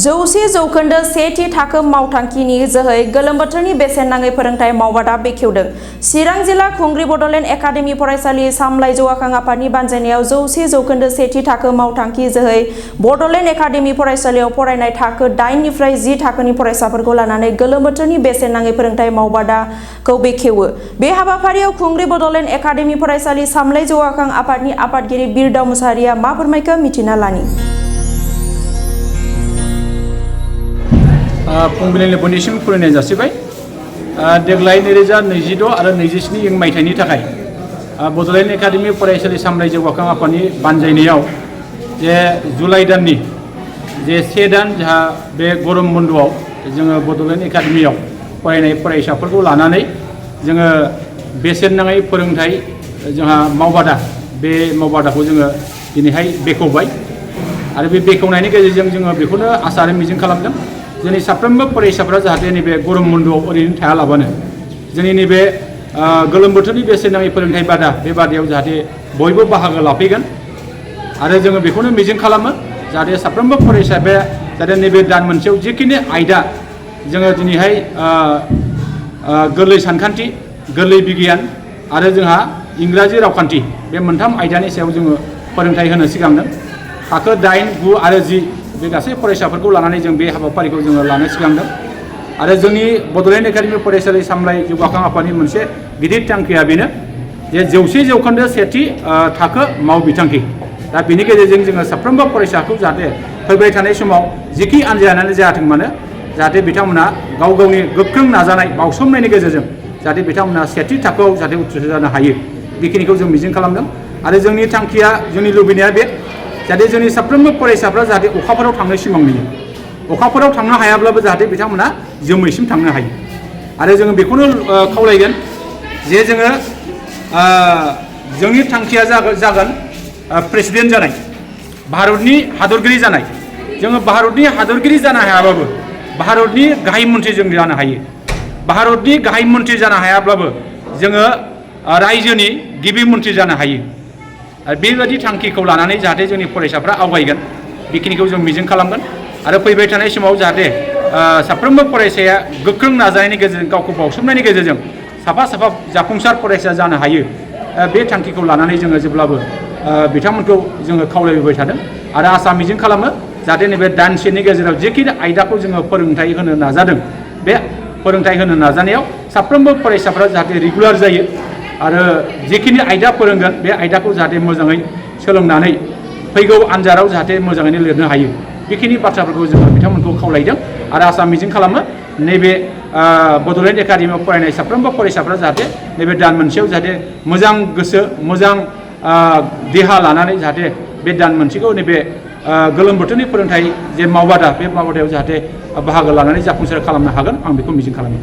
100% सेथि थाखो मावथांखिनि जोहै गोलोम बोथोरनि बेसेन नाङै फोरोंथाय मावबादा बेखेवदों। चिरां जिल्ला खुंग्रि बड'लेण्ड एकाडेमि फरायसालि सामलाय जौगाखां आफादनि बानजायनायाव 100% सेथि थाखो मावथांखि जोहै बड'लेण्ड एकाडेमि फरायसालियाव फरायनाय थाखो 8 निफ्राय 10 थाखोनि फरायसाफोरखौ लानानै गोलोम बोथोरनि बेसेन नाङै फोरोंथाय मावबादाखौ बेखेवो। बे हाबाफारियाव खुंग्रि बड'लेण्ड एकाडेमि फरायसालि सामलाय जौगाखां आफादनि आफादगिरि बिरदाव मुसाहारिया मा फोरमायखो मिथिना लानि। फुंबिलिनि बयनिसिम खुलुमनाय जासिबाय। देग्लाय 2026 आरो 27 मायथाइनि थाखाय बड'लेण्ड एकाडेमि फरायसालि सामलाय जौगाखां आफादनि बानजायनायाव जे जुलाइ दाननि जे 1 दान जोंहा बे गरम बन्द'आव जोङो बड'लेण्ड एकाडेमियाव फरायनाय फरायसाफोरखौ लानानै जोङो बेसेन नाङै फोरोंथाय जोंहा मावबादा बे मावबादाखौ जोङो दिनैहाय बेखेवबाय आरो बे बेखेवनायनि गेजेरजों जोङो बेखौनो आसा आरो मिजिं खालामदों जोंनि साफ्रोमबो फरायसाफोरा जाहाथे नैबे गरम बन्द'आव ओरैनो थायालाबानो जोंनि नैबे गोलोम बोथोरनि बेसेन नाङै फोरोंथाय बादा बे बादायाव जाहाथे बयबो बाहागो लाफैगोन आरो जोङो बेखौनो मिजिं खालामो जाहाथे साफ्रोमबो फरायसाया जाहाथे नैबे दान मोनसेयाव जिखिनि आयदा जोङो दिनैहाय गोरलै सानखान्थि गोरलै बिगियान आरो जोंहा इंराजि रावखान्थि बे मोनथाम आयदानि सायाव जोङो फोरोंथाय होनो सिगांदों। थाखो 8, 9 आरो 10 बे गासै फरायसाफोरखौ लानानै जों बे हाबाफारिखौ जोङो लानो सिगांदों आरो जोंनि बड'लेण्ड एकाडेमि फरायसालि सामलाय जौगाखां आफादनि मोनसे गिदिर थांखिया बेनो जे 100% सेथि थाखो मावबिथांखि। दा बेनि गेजेरजों जोङो साफ्रोमबो फरायसाखौ जाहाथे फैबाय थानाय समाव जिखि आनजादानो जायाथों मानो जाहाथे बिथांमोना गाव गावनि गोख्रों नाजानाय बावसोमनायनि गेजेरजों जाहाथे बिथांमोना सेथि थाखोआव जाहाथे उथ्रिसार जानो हायो बेखिनिखौ जों मिजिं खालामदों आरो जोंनि थांखिया जोंनि लुबैनाया बे जाहाथे जोंनि साफ्रोमबो फरायसाफ्रा जाहाथे अखाफोराव थांनो सिमां नुयो अखाफोराव थांनो हायाब्लाबो जाहाथे बिथांमोना जोमैसिम थांनो हायो आरो जोङो बेखौनो खावलायगोन जे जोङो जोंनि थांखिया जागोन प्रेसिडेन्ट जानाय भारतनि हादरगिरि जानाय जोङो भारतनि हादरगिरि जानो हायाबाबो भारतनि गाहाय मन्थ्रि जों जानो हायो भारतनि गाहाय मन्थ्रि जानो हायाब्लाबो जोङो रायजोनि गिबि मन्थ्रि जानो हायो आरो बेबायदि थांखिखौ लानानै जाहाथे जोंनि फरायसाफ्रा आवगायगोन बेखिनिखौ जों मिजिं खालामगोन आरो फैबाय थानाय समाव जाहाथे साफ्रोमबो फरायसाया गोख्रों नाजानायनि गेजेरजों गावखौ बावसोमनायनि गेजेरजों साफा जाफुंसार फरायसा जानो हायो बे थांखिखौ लानानै जोङो जेब्लाबो बिथांमोनखौ जोङो खावलायबोबाय थादों आरो आसा मिजिं खालामो जाहाथे नैबे दानसेनि गेजेराव जिखिनि आयदाखौ जोङो फोरोंथाय होनो नाजादों बे फोरोंथाय होनो नाजानायाव साफ्रोमबो फरायसाफ्रा जाहाथे रेगुलार जायो आरो जिखिनि आयदा फोरोंगोन बे आयदाखौ जाहाथे मोजाङै सोलोंनानै फैगौ आनजादाव जाहाथे मोजाङैनो लिरनो हायो बेखिनि बाथ्राफोरखौ जोङो बिथांमोनखौ खावलायदों आरो आसा मिजिं खालामो नैबे बड'लेण्ड एकाडेमियाव फरायनाय साफ्रोमबो फरायसाफ्रा जाहाथे नैबे दान मोनसेयाव जाहाथे मोजां गोसो मोजां देहा लानानै जाहाथे बे दान मोनसेखौ नैबे गोलोम बोथोरनि फोरोंथाय जे मावबादा बे मावबादायाव जाहाथे बाहागो लानानै जाफुंसार खालामनो हागोन आं बेखौ मिजिं खालामो।